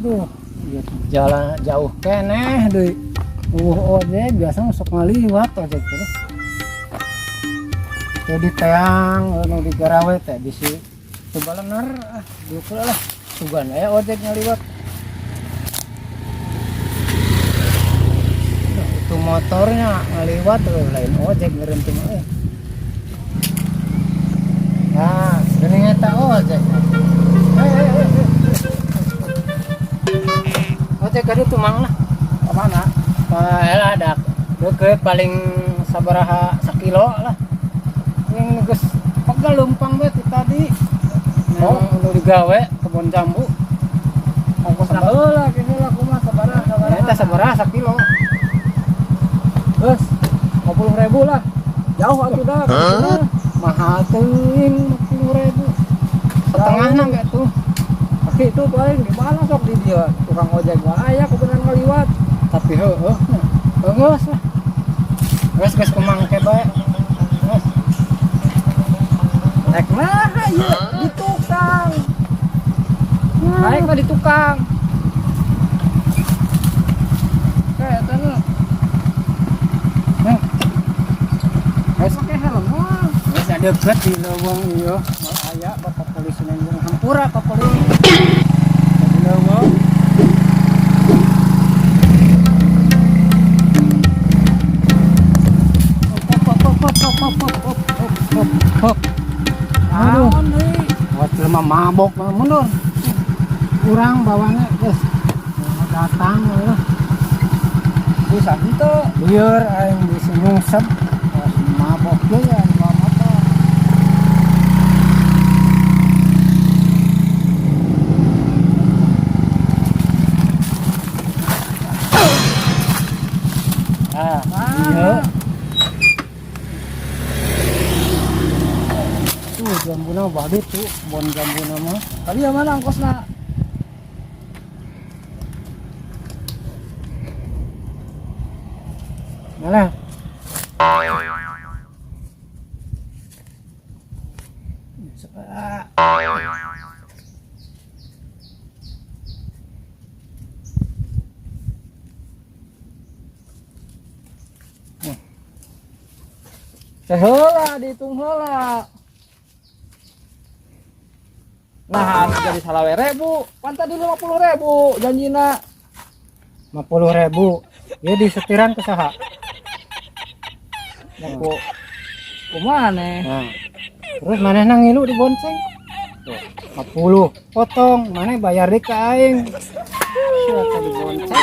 Duh, jalan jauh keneh deui. Ojek biasa sok ngaliwat ojek teh. Jadi teang nu di garawe teh bisi teu balener ah diuk lah. Sugan aya ojek ngaliwat. Itu motornya ngaliwat tuh lain ojek meureun teh mah. Nah, geuning eta ojek. Ojek ka ditu mang lah. Ka mana? Lah dak deukeut paling sabaraha sakilo lah. Yang geus pegel leumpang bae ti tadi. Oh, nu digawe kebon jambu. Ongkosna heula kene lah kumaha sabaraha sabaraha. Eta sabaraha sakilo. Geus 50.000 lah. Jauh atuh dah. Hah? Mahal teuing 50.000. Setengahna ge tuh. Tapi itu paling di mana sok di dia tukang ojek mah aya kebenaran ngaliwat. Tapi heueuh. Geus lah. Geus geus kumangke bae. Geus. Rek naha ieu di tukang. Naik mah di tukang. Kayak eta nu. Heh. Geus pake helm mah. Geus deukeut di leuweung ieu. Moal aya bapak polisi nang hampura pak polisi. Di leuweung. Hop. Aduh. Buat jelema mabok mah mundur. Kurang bawana geus. Datang eueuh. Bisa henteu. Lieur aing bisi nyungsep. Mabok deui aing bawa motor. Ah, iya. Tuh jambuna bade tuh, bon jambuna mah. Tadi yang mana ongkosna? Mana? Heula dihitung heula. Nah, jadi 25.000. Pan tadi 50.000 janjina. 50.000. Ieu disetiran ku saha? Ya ku kumaha nih? Nah. Terus manehna ngilu dibonceng. Tuh, 50 potong, maneh bayar deui ka aing. Sia teh dibonceng.